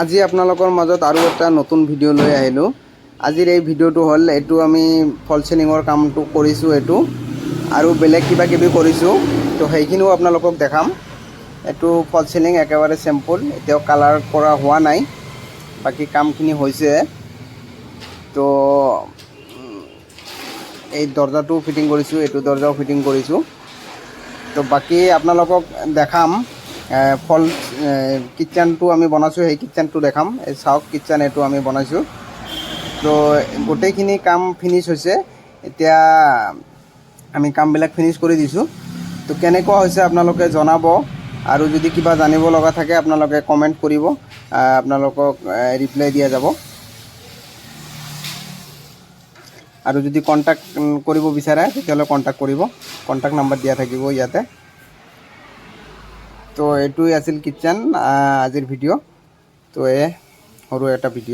আজি আপোনালোকৰ মাজত আৰু এটা নতুন ভিডিঅ' লৈ আহিলোঁ। আজিৰ এই ভিডিঅ'টো হ'ল, এইটো আমি ফল চিলিঙৰ কামটো কৰিছোঁ এইটো আৰু বেলেগ কিবা কিবি কৰিছোঁ, তো সেইখিনিও আপোনালোকক দেখাম। এইটো ফল চিলিং একেবাৰে চিম্পুল, এতিয়াও কালাৰ কৰা হোৱা নাই, বাকী কামখিনি হৈছে। তো এই দৰ্জাটো ফিটিং কৰিছোঁ, এইটো দৰ্জাও ফিটিং কৰিছোঁ। তো বাকী আপোনালোকক দেখাম, ফল কিটচেনটো আমি বনাইছোঁ, সেই কিটচেনটো দেখাম। এই চাওক, কিটচেন এইটো আমি বনাইছোঁ। তো গোটেইখিনি কাম ফিনিছ হৈছে। এতিয়া আমি কামবিলাক ফিনিছ কৰি দিছোঁ। তো কেনেকুৱা হৈছে আপোনালোকে জনাব আৰু যদি কিবা জানিব লগা থাকে, আপোনালোকে কমেণ্ট কৰিব, আপোনালোকক ৰিপ্লাই দিয়া যাব। আৰু যদি কণ্টেক্ট কৰিব বিচাৰে, তেতিয়াহ'লে কণ্টেক্ট কৰিব, কণ্টেক্ট নাম্বাৰ দিয়া থাকিব ইয়াতে। তো এইটোৱে আছিল কিটচেন আজিৰ ভিডিঅ'। তো এই সৰু এটা ভিডিঅ'।